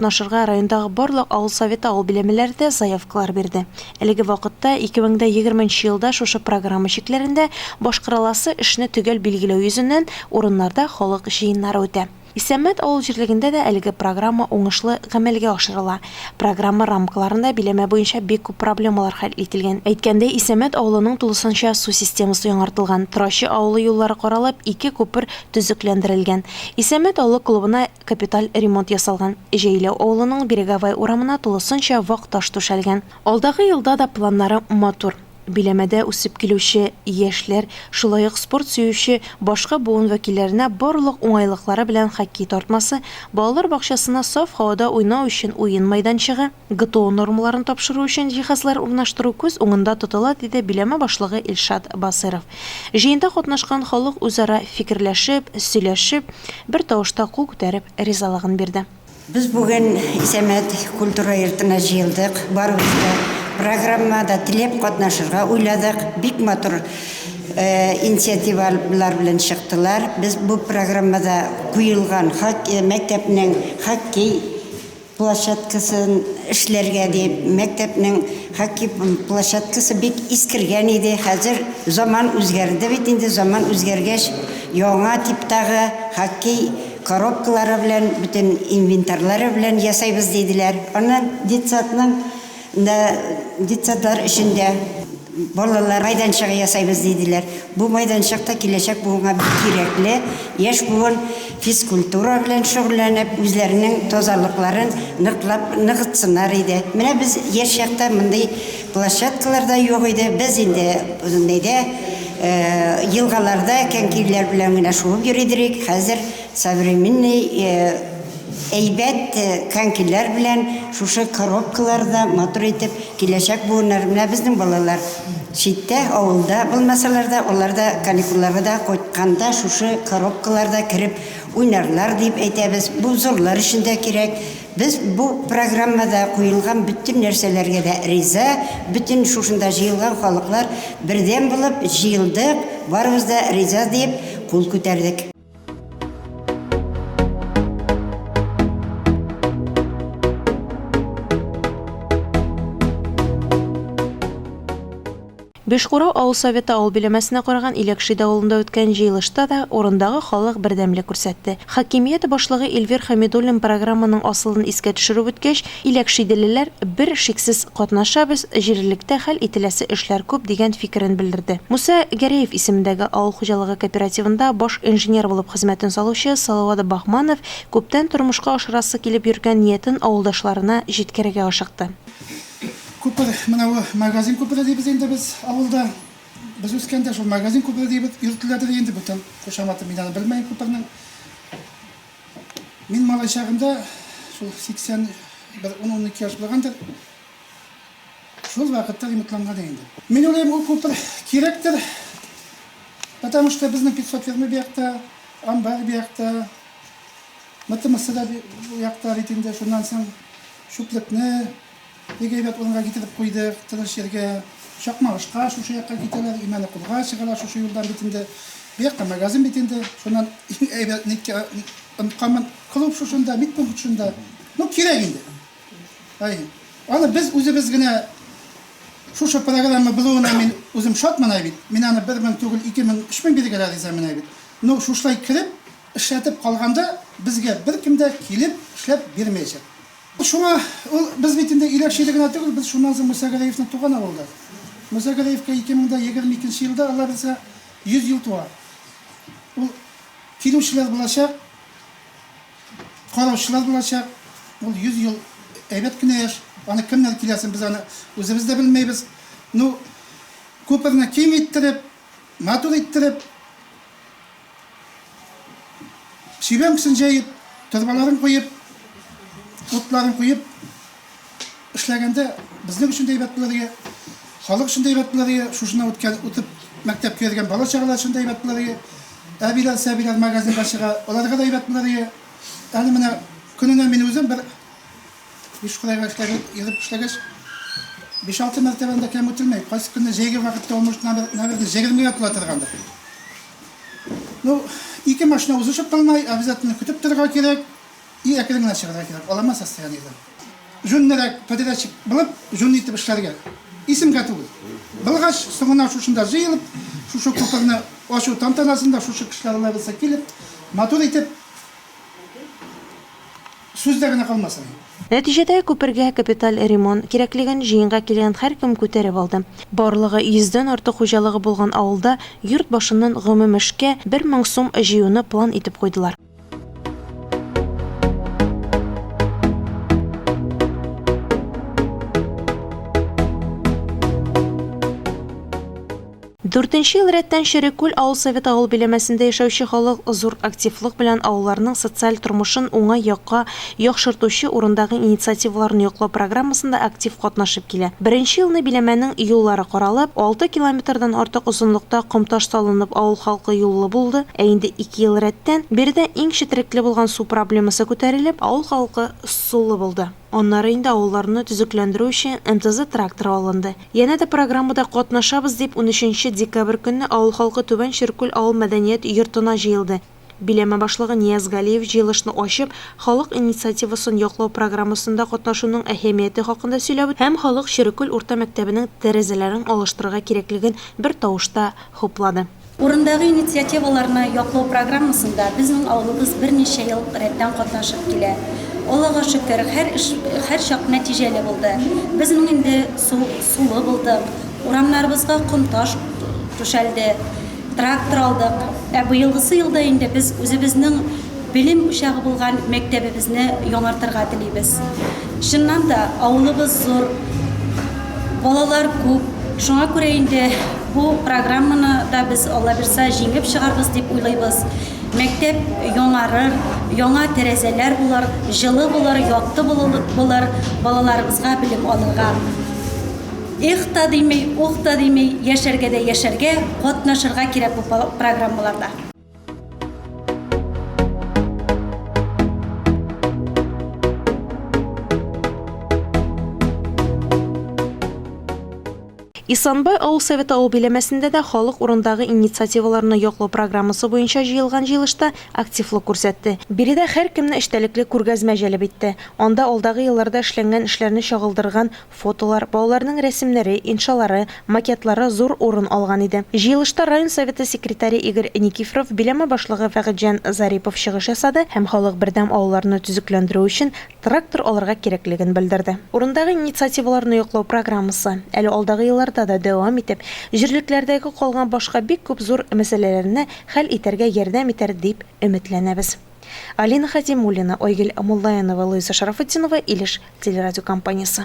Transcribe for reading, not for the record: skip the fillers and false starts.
катнашырга райондагы барлык авыл советы авыл биләмәләре дә заявкалар бирде. Әлеге вакытта 2020 нче елда шушы программа чикләрендә башкарыласы эшне төгәл билгеләү йөзеннән урыннарда халык җыеннары үтә. Исәнмәт авыл җирлегендә дә әлеге программа уңышлы гамәлгә ашырыла. Программа рамкаларында биләмә буенча бик күп проблемалар хәл ителгән. Әйткәндәй, Исәнмәт авылының тулысынча су системасы яңартылган, Торачы авылы юллары каралып, ике күпер төзекләндерелгән. Исәнмәт авылы клубына капиталь ремонт ясалган. Җәйләү авылының Береговая урамына тулысынча вак таш түшәлгән. Алдагы елда да планнары матур. Биләмәдә үсеп килүче яшьләр, шулай ук спорт сөюче башка буын вәкилләренә барлык уңайлыклары белән хоккей тартмасы, балалар бакчасына саф һавада уйнау өчен уен мәйданчыгы, ГТО нормаларын тапшыру өчен җиһазлар урнаштыру күз уңында тотыла, диде биләмә башлыгы Илшат Басыйров. Җыенда катнашкан халык үзара фикерләшеп, сөйләшеп, бер тавышта кул күтәреп ризалыгын бирде. Без бүген Исәмәт культура йортына җыелдык. Барыбыз да программада теләп катнашырга уйладык. Бик матур инициативалар белән чыктылар. Без бу программада куелган мәктәпнең хоккей площадкасын эшләргә дип, мәктәпнең хоккей площадкасы бик искергән иде. Хәзер заман үзгәрде бит инде, заман үзгәргәч, яңа типтагы хоккей коробкалары белән, бөтен инвентарьлары белән ясайбыз, диделәр. Аннан детсадның да, детсадлар өчен дә балалар майданчыгы ясайбыз, диделәр. Бу майданчык та киләчәк буынга бик кирәкле. Яшь буын физкультура белән шөгыльләнеп, үзләренең тазалыкларын ныклап ныгытсыннар иде. Менә без яшь чакта мондый площадкалар да юк иде. Без инде нидә, елгаларда кәнкиләр белән генә шуып йөри идек. Хәзер современный әйбәт конькилар белән шушы коробкаларда матур итеп киләчәк буыннар, менә безнең балалар читтә, авылда булмасалар да, алар да каникулларга да кайтканда шушы коробкаларда кереп уйнарлар дип әйтәбез. Бу зурлар өчен дә кирәк. Без бу программада куелган бөтен нәрсәләргә дә риза, бөтен шушында җыелган халыклар бердәм булып җыелдык, барыбыз да риза диеп кул күтәрдек. Бешкурау авыл советы авыл биләмәсенә караган Иләкшид авылында үткән җыелышта да урындагы халык бердәмлек күрсәтте. Хакимият башлыгы Эльвир Хәмидуллин программаның асылын искә төшереп үткәч, иләкшиделеләр бер шиксез катнашабыз, җирлектә хәл ителәсе эшләр күп, дигән фикерен белдерде. Муса Гәрәев исемендәге авыл хуҗалыгы кооперативында баш инженер булып хезмәтен салучы Салават Баһманов күптән тормышка ашырасы килеп йөргән ниятен авылдашларына җиткерергә ашыкты. Күпер, менә бу магазин күпере дибез инде без авылда. Без үскәндә шул магазин күпере дип йөртеләдер инде, бүтән кушаматы мин аны белмәем күпернең. Мин малай чагында, шул 80, бер 10-12 яшь булгандыр, шул вакытта ремонтланган инде. Мин уйлыйм, ул күпер кирәктер, потому что безнең 500 ферма бу якта, амбар бу якта, МТМсы да бу якта бит инде, шуннан соң чүплекне бик әйбәт урынга китереп куйдык, тыныч җиргә. Чакмагышка шушы якка китәләр, Имәнекулга чыгалар шушы юлдан бит инде. Бу якта магазин бит инде. Шуннан иң әйбәт ниткә онытканмын, клуб шушында, медпункт шунда. Ну, кирәк инде. Әй, аны без үзебез генә шушы программа булуына мин үзем шатмын әй бит. Мин аны 1000 түгел, 2000, 3000 бирергә дә риза менә бит. Ну, шушылай кереп, эшләтеп калганда безгә беркем дә килеп эшләп бирмәячәк. Шуңа ул, без бит инде Иләкшиде генә түгел, без шуннан соң Муса Гәрәевның туган авылы да. Муса Гәрәевка 2022 нче елда, Алла бирсә, 100 ел туа. Ул килүчеләр булачак, караучылар булачак. Ул 100 ел әйбәт кенә яшь. Аны кемнәр киләсен без аны үзебез дә белмәйбез. Ну, күперне киң иттереп, матур иттереп, Сөйләмсен җәеп, торбаларын куеп, утларын куеп эшләгәндә безнең өчен дә әйбәт булыр иде, халык өчен дә әйбәт булыр иде, шушыннан үткән, үтеп мәктәпкә йөргән бала-чагалар өчен дә әйбәт булыр иде. Әбиләр, сәбиләр магазинга чыга, аларга да әйбәт булыр иде. Әле менә көненә мин үзем бер биш курайга эшләгәч, йөреп эшләгәч, биш-алты мәртәбәдән дә кәм үтелми. Кайсы көнне җәйге вакытта ул, может, наверное, җегермегә тула торгандыр. Ну, ике машина узышып калмай, обязательно көтеп торырга кирәк. И әкрен генә чыгарга кирәк, алама состояниедә. Җүнлерәк подрядчик булып, җүнле итеп эшләргә. Исемгә түгел. Булгач, соңыннан шушында җыелып, шушы күперне ачу тантанасында шушы кешеләр алай булса килеп, матур итеп, сүздә генә калмасын. Нәтиҗәдә, күпергә капиталь ремонт кирәклеген җыенга килгән һәркем күтәреп алды. Барлыгы йөздән артык хуҗалыгы булган авылда йорт башыннан гомум эшкә 1000 сум җыюны план итеп куйдылар. Дүртенче ел рәттән Череккүл авыл советы авыл биләмәсендә яшәүче халык зур активлык белән авылларның социаль тормышын уңай якка яхшыртучы урындагы инициативаларны яклау программасында актив катнашып килә. Беренче елны биләмәнең юллары каралып, алты километрдан артык озынлыкта ком-таш салынып авыл халкы юллы булды, ә инде ике ел рәттән биредә иң четерекле булган су проблемасы күтәрелеп, авыл халкы сулы булды. Аннары инде авылларны төзекләндерү өчен МТЗ тракторы алынды. Янә дә программада катнашабыз дип, унөченче декабрь көнне авыл халкы Түбән Черкүл авыл мәдәният йортына җыелды. Биләмә башлыгы Нияз Галиев җыелышны ачып, халык инициативасын яклау программасында катнашуның әһәмияте хакында сөйләп һәм халык Череккүл урта мәктәбенең тәрәзәләрен алыштырырга кирәклеген бер тавышта хуплады. Урындагы инициативаларны яклау программасында безнең авылыбыз берничә ел рәттән катнашып килә. Аллага шөкер, һәр эш һәрчак нәтиҗәле булды. Безнең инде су сулы булдык, урамнарыбызга ком-таш түшәлде, трактор алдык. Ә быелгысы елда инде без үзебезнең белем учагы булган мәктәбебезне яңартырга телибез. Чыннан да, авылыбыз зур, балалар күп. Шуңа күрә инде бу программаны да без, Алла бирса, җиңеп чыгарбыз дип уйлыйбыз. Мәктәп яңарыр, яңа тәрәзәләр булыр, җылы булыр, якты булыр балаларыбызга белем алырга. Эх та дими, ух та дими, яшәргә дә яшәргә, катнашырга кирәк бу программаларда. Исанбай авыл советы авыл биләмәсендә дә халык урындагы инициативаларны яклау программасы буенча җыелган җыелышта активлык күрсәтте. Биредә һәркемне эчтәлекле күргәзмә җәлеп итте. Анда алдагы елларда эшләнгән эшләрне чагылдырган Фотолар, балаларның рәсемнәре, иншалары, макетлары зур урын алган иде. Җыелышта район Советы секретаре Игорь Никифоров, биләмә башлыгы Фәгытҗан Зарипов чыгыш ясады һәм халык бердәм авылларны төзекләндерү өчен трактор алырга кирәклеген белдерде. Урындагы инициативаларны яклау программасы әле алдагы елларда да дәвам итеп, җирлекләрдәге калган башка бик күп зур мәсьәләләрне хәл итәргә ярдәм итәр дип өметләнәбез. Алина Хәтимуллина, Айгөл Муллаянова, Луиза Шарафутдинова, Илеш телерадиокомпаниясе.